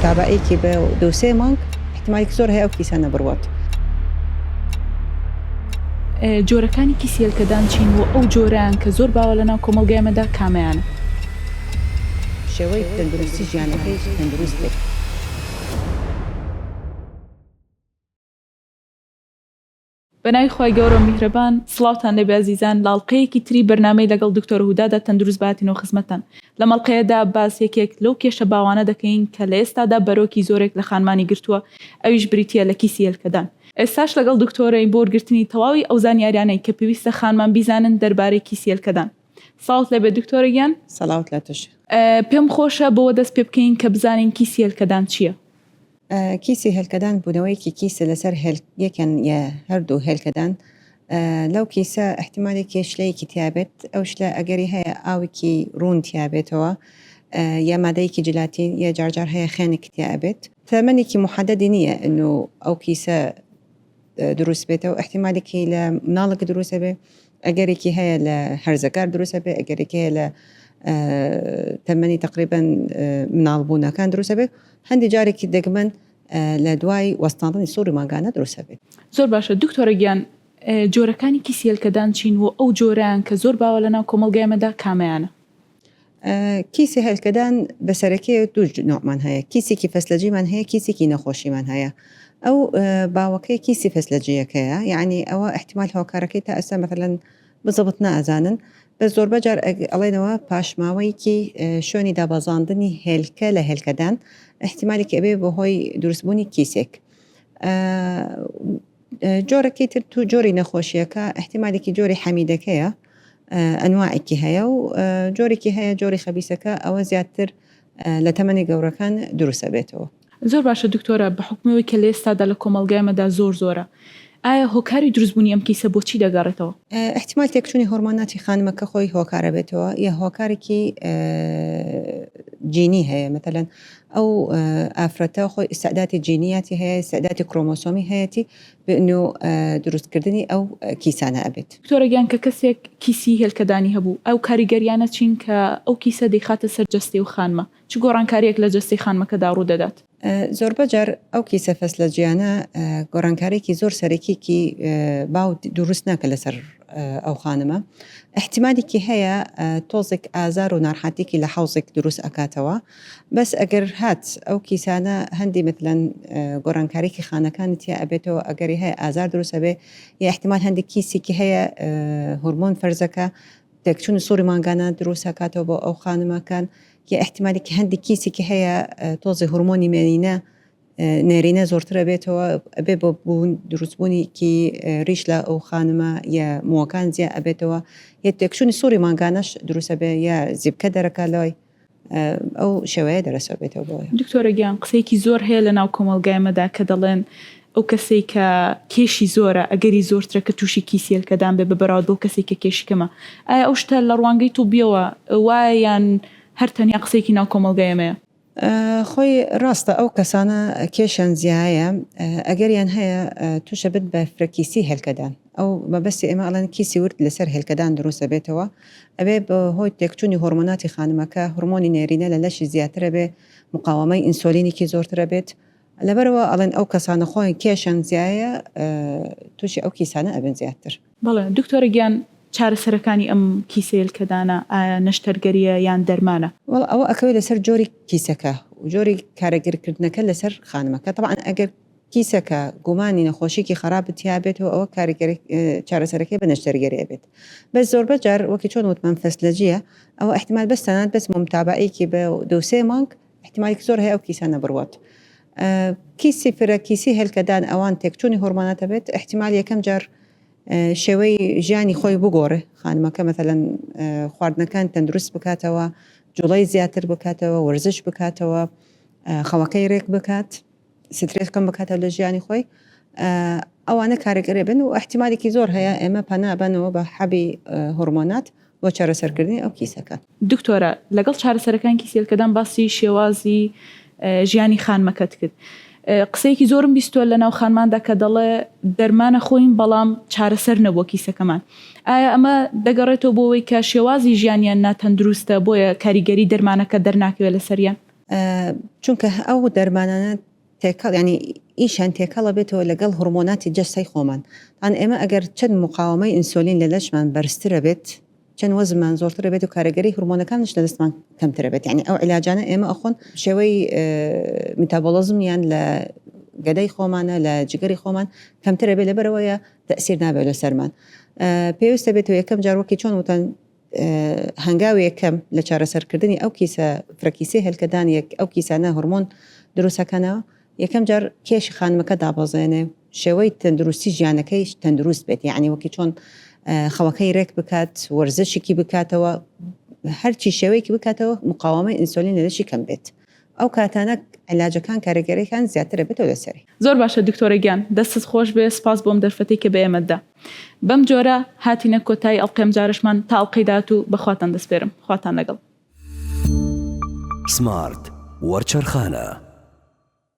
متابەعەیەکی بە دوو سێ مانگ ئیحتیمالێکی زۆر هەیە ئەو کیسانە بڕوات. جۆرەکانی کیسی هێلکەدان چین و ئەو جۆرەیان کە زۆر باوە لەناو کۆمەڵگای ئێمەدا کامەیانە؟ شێوەی تەندروستی ژیانەکەی تەندروست بێت. بەناوی خوای گەورەو میهرەبان سڵاوتان لێبێ ئەزیزان لە ئەڵقەیەکی تری بەرنامەی لەگەڵ دکتۆر هودادا تەندروست باتینەوە خزمەتتان لەم ئەڵقەیەدا باس یەکێک لەو کێشە باوانە دەکەین کە لە ئێستادا بەرۆکی زۆرێک لە خانمانی گرتووە ئەویش بریتیە لە کیسی هێلکەدان ئێستاش لەگەڵ دکتۆرەین بۆ وەرگرتنی تەواوی ئەو زانیاریانەی کە پێویستە خانمان بیزانن دەربارەی کیسی هێلکەدان سڵاوت لێبێت دکتۆرە گیان. سڵاوت لە تۆش. پێم خۆشە بەوە دەست پێ بکەین کە بزانین کیسی هێلکەدان چییە؟ کیسی هێلکەدان بوونەوەیەکی کیسە لەسەر هێلک یەکیان یا هەردوو هێلکەدان لەو کیسە ئیحتیمالێکی شلەیەکی تیابێت ئەو شلە ئەگەری هەیە ئاوێکی ڕوون تیابێتەوە یا مادەیەکی جلاتین یا جارجار هەیە خوێنێک تیا ئەبێت تەمەنێکی محەدەدی نییە ئینو ئەو کیسە دروست بێتەوە ئیحتیمالێکی لە مناڵێک دروست بێ ئەگەرێکی هەیە لە هەرزەکار دروست بێ ئەگەرێکی هەیە لە تەمەنی تقریبا مناڵبوونەکان دروست بێ هەندی جارێکی دەگمەن لە دوای وەستاندنی سوڕی مانگانە دروست بێت. زۆر باشە دکتۆرە گیان جۆرەکانی کیسی هێلکەدان چین و ئەو جۆرەیان کە زۆر باوە لەناو کۆمەڵگای ئێمەدا کامەیانە؟ کیسی هێلکەدان بە سەرەکی دوو نوعمان هەیە کیسێکی فەسلەجیمان هەیە کیسێکی نەخۆشیمان هەیە ئەو باوەکەی کیسی فەسلەجیەکەیە یعنی ئەوە احتیمال هۆکارەکەی تا ئێستا مەثلەن بزبط نازانن بەس زۆربە جار ئەڵێنەوە پاشماوەیەکی شوێنی دابەزاندنی هێلکە لە هێلکەدان احتیمالێکی ئەبێ بەهۆی دروستبوونی کیسێک جۆرەکەی تر تو جۆری نەخۆشیەکە احتیمالێکی جۆری حەمیدەکەیە ئەنواعێکی هەیە و جۆرێکی هەیە جۆری خەبیسەکە ئەوە زیاتر لە تەمەنی گەورەکان دروستە بێتەوە. زۆر باشە دکتۆرە بە حوکمی ئەوەی کە لە ئێستادا لە کۆمەڵگای ئێمەدا زۆر زۆرە ئایا هۆکاری دروستبوونی ئەم کیسە بۆ چی دەگەڕێتەوە؟ ئیحتیمال تێکچوونی هۆرمۆناتی خانمەکە خۆی هۆکارە بێتەوە یا هۆکارێکی جینی هەیە مەتەلەن ئەو ئافرەتە خۆی ئیستعداتی جینیاتی هەیە ئیستعداتی کرۆمۆسۆمی هەیەتی بنو دروستکردنی ئەو کیسانە ئەبێت. دکتۆرە گیان کە کەسێک کیسی هێلکەدانی هەبوو ئەو کاریگەریانە چین کە ئەو کیسە دەیخاتە سەر جەستەی و خانمە؟ چ گۆڕانکارییەک لە جەستەی خانمەکەدا ڕوودەدات؟ زۆربە جار ئەو کیسە فەسلەجیانە گۆڕانکاریی زۆر سەرەکیی باو دروست ناکە لەسەر ئەو خانمە. ئیحتیمالێکی هەیە تۆزێک ئازار و نارحەتیکی لە حەوزێک دروست ئەکاتەوە. بەس ئەگەر هات ئەو کیسانە هەندی مەتلەن گۆڕانکاریی خانەکانی تیا ئەبێتەوە ئەگەری هەیە ئازار دروست ئەبێ یا ئیحتیمال هەندێک کیسێکی هەیە هۆرمۆن فەرزەکە تێکچوونی سوڕی مانگانە دروست ئەکاتەوە بۆ ئەو خانمەکان یا ئیحتیمالێکی هەندێک کیسێکی هەیە تۆزی هۆرمۆنی مێینە نێرینە زۆرترە بێتەوە ئەبێ بۆ بوون دروستبوونیکی ریش لە ئەو خانمە یا مووەکان زیا ئەبێتەوە یا تێکچوونی سوڕی مانگانەش دروستە بێ یا زیبکە دەرەکا لای ئەو شێوەیە دەرەسە بێتەوە بۆیە. دکتۆرە گیان قسەیەکی زۆر هەیە لە ناو کۆمەڵگای ئێمەدا کە دەڵێن ئەو کەسەی کە کێشی زۆرە ئەگەری زۆرترە کە تووشی کیسی هێلکەدان بێ بە بەراورد بەو کەسەی کە کێشی کەمە ئایا ئەو شتە لە ڕوانگەی طبیەوە وایە یان هەر تەنیا قسەیەکی ناو کۆمەڵگای ئێمەیە؟ خۆی ڕاستە ئەو کەسانە کێشیان زیایە ئەگەریان هەیە تووشە بن بە فرەکیسی هێلکەدان ئەو مەبەستی ئێمە ئەڵێن کیسی ورد لەسەر هێلکەدان دروست ئەبێتەوە ئەبێ بە هۆی تێکچوونی هۆرمۆناتی خانمەکە هۆرمۆنی نێرینە لە لەشی زیاترە بێ مقاوەمەی ئینسۆلینێکی زۆرترە بێت لەبەرئەوە ئەڵێن ئەو کەسانە خۆیان کێشیان زیایە تووشی ئەو کیسانە ئەبن زیاتر. بەڵێ دکتۆرە گیان چارەسەرەکانی ئەم کیسە هێلکەدانە ئایا نەشتەرگەریە یان دەرمانە؟ وەڵا ئەوە ئەکەوێت لەسەر جۆری کیسەکە و جۆری کارەگەرکردنەکە لەسەر خانمەکە تەبعەن ئەگەر کیسەکە گومانی نەخۆشیکی خەراپت تیا بێتەوە ئەوە کاریگەری چارەسەرەکەی بە نەشتەرگەری ئەبێت بەس زۆربە جار وەکی چۆن وتمان فەسلەجیە ئەوە ئیحتیمال بەس تەنانەت بەس ممتابەعەیەکی بە دوو سێ مانگ ئیحتیمالێکی زۆر هەیە ئەو کیسانە بڕوات کیسی فرە کیسی هێلکەدان ئەوان تێکچوونی هۆرمۆنات ئەبێت ئیحتیمال یەکەم جار شێوەی ژیانی خۆی بگۆڕێ خانمەکە مەتەلەن خواردنەکان تەندروست بکاتەوە جوڵەی زیاتر بکاتەوە وەرزش بکاتەوە خەوەکەی رێک بکات سترێس کەم بکاتەوە لە ژیانی خۆی ئەوانە کارێکەرێ بن و احتیمالێکی زۆر هەیە ئێمە پەنا بەنەوە بە حەبی هۆرمۆنات بۆ چارەسەرکردنی ئەو کیسەکە. دکتۆرە لەگەڵ چارەسەرەکانی کیسی هێلکەدان باسی شێوازی ژیانی خانمەکەت کرد قسەیەکی زۆرم بیستوە لەناو خانماندا کە دەڵێ دەرمانە خۆین بەڵام چارەسەر نەبووە کیسەکەمان ئایا ئەمە دەگەڕێتەوە بۆ ئەوەی کە شێوازی ژیانیان ناتەندروستە بۆیە کاریگەری دەرمانەکە دەرناکەوێت لەسەریان؟ چونکە ئەو دەرمانانە تێکەڵ یانی ئیشیان تێکەڵە بێتەوە لەگەڵ هۆرمۆناتی جەستەی خۆمان تان ئێمە ئەگەر چەند مقاومەی ئینسۆلین لە لەشمان بەرزترە بێت چەند وەزنمان زۆرترە بێت و کارەگەری هۆرمۆنەکانش لە دەستمان کەمترە بێت یعنی ئەو علاجانە ئێمە ئەخۆن شێوەی میتابۆڵزمیان لە گەدەی خۆمانە لە جگەری خۆمان کەمترە بێت لەبەرەوەیە تەسیر نابێت لەسەرمان پێویستە بێتەوە یەکەم جار وەکی چۆن وتەن هەنگاوی یەکەم لە چارەسەرکردنی ئەو کیسە فرەکیسەی هێلکەدان یەک ئەو کیسانە هۆرمۆن دروستەکەنەوە یەکەم جار کێشی خانمەکە دابەزێنێ شێوەی تەندروستی ژیانەکەی تەندروست بێت یعنی وەکی چۆن خەوەکەی رێک بکات وەرزشێکی بکاتەوە هەرچی شێوەیەکی بکاتەوە مقاومەی ئینسۆلین لە لەشی کەم بێت ئەو کاتانە عیلاجەکان کاریگەریەکان زیاترە بێتەوە لەسەری. زۆر باشە دکتۆرە گیان دەستت خۆش بێ سپاس بۆ ئەم دەرفەتەی کە بە ئێمەت دا. بەم جۆرە هاتینە کۆتایی ئەڵقەی ئەم جارەشمان تا ئەڵقەی داهاتوو بە خواتان دەسپێرم خواتان لەگەڵ. سمارت وەرچەرخانە.